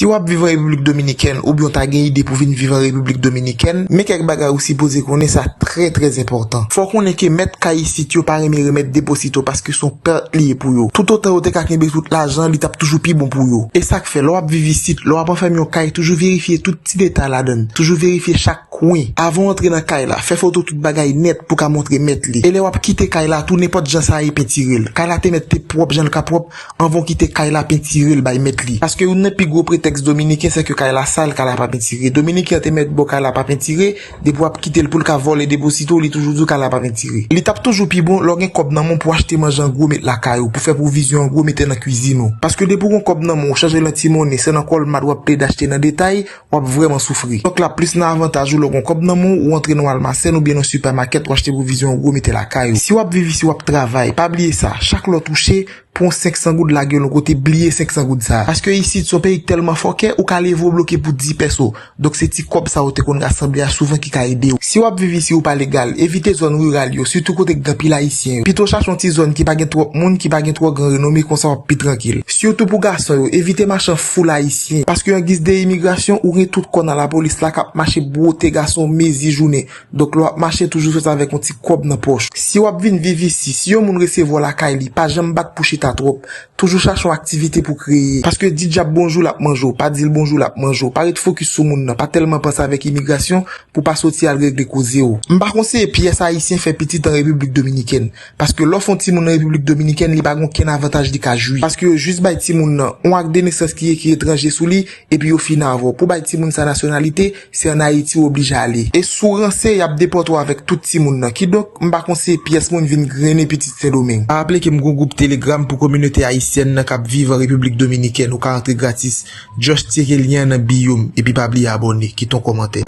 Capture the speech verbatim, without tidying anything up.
Si w ap viv an Repiblik Dominikèn oubyen w ta gen ide pou vin viv an Repiblik Dominikèn, men kèk bagay ou sipoze konnen, sa trè, trè enpòtan. Fò w konnen ke mèt kay isit yo pa renmen remèt deposito paske se yon pèt li ye pou yo. Toutotan yo te ka kenbe tout lajan, li t ap toujou pi bon pou yo. E sa k fè, lè w ap viv isit, lè w ap anfèmen yon kay, toujou verifye tout ti detay ladan l. Toujou verifye chak kwen. Avan w antre nan kay la, fè foto tout bagay nèt pou w ka montre mèt li. E lè w ap kite kay la tou, nenpòt jan sa ye, pentire l. Kay la te mèt te pwòp jan l ka pwòp, anvan w kite kay la, pentire l bay mèt li. Paske youn nan pi gwo pretèks dominiken, se ke kay la sal, kay la pa pentire. Dominiken an te mèt ba w kay la pa pentire, depi w ap kite l pou l ka vòlè deposito, li toujou di w kay la pa pentire. Li t ap toujou pi bon lè w gen kòb nan men w pou w achte manje an gwo met lakay ou, pou fè pwovizyon an gwo mete nan kwizin ou. Paske depi w gen kòb nan men w, w chanje l an ti monnen, se nan Walmart w ap plede achte nan detay, w ap vrèman soufri. Donk la plis nan avantaj ou lè w gen kòb nan men w, ou antre nan Almacén oubyen nan sipèmakèt, ou achte pwovizyon an gwo mete lakay ou. Si w ap viv isi, w ap travay, pa bliye sa, chak lè w touche, pran senk san goud lage l yon kote, bliye senk san goud sa. Paske isit se yon peyi tèlman fòkè, ou ka leve w bloke pou dis pèso. Donk se ti kòb sa ou te konn rasanble a souvan ki ka ede w. Si w ap viv isi ou pa legal, evite zòn riral yo, sitou kote k gen anpil Ayisyen yo. Pito chache yon ti zòn ki pa gen twòp moun, ki pa gen twò gran renome, konsa w ap pi trankil. Sitou pou gason yo, evite mache an foul Ayisyen. Paske angiz de imigrasyon, ou gen tout kò nan lapolis la k ap mache bwote gason mezi jounen. Donk lè w ap mache, toujou fè sa avèk yon ti kòb nan pòch. Si w ap vin viv isi, si yon moun resevwa w lakay li, pa janm bat pou chita twòp. Toujou chache yon aktivite pou kreye. Paske di dyab bonjou, l ap manje w. Pa di l bonjou, l ap manje w. Pa ret fokis sou moun nan. Pa tèlman panse avèk imigrasyon pou w pa soti al regle koze w. M pa konseye pyès Ayisyen fè pitit an Repiblik Dominikèn. Paske lè w fè yon timoun nan Repiblik Dominikèn, li pa gen okenn avantaj li ka jwi. Paske yo jis bay timoun nan yon ak de nesans ki ekri etranje sou li, epi yo fini avè w. Pou bay timoun sa nasyonalite, se ann Ayiti w oblije ale. E si w ranse, y ap depòte w avèk tout timoun nan. Kidonk, m pa konseye pyès moun vin grennen pitit Sendomeng. Raple ke m gen yon gwoup Telegram pou kominote ayisyèn nan k ap viv an Repiblik Dominikèn. Ou ka rantre gratis. Just tcheke lyen an nan bio m, epi pa bliye abòne, kite yon kòmantè.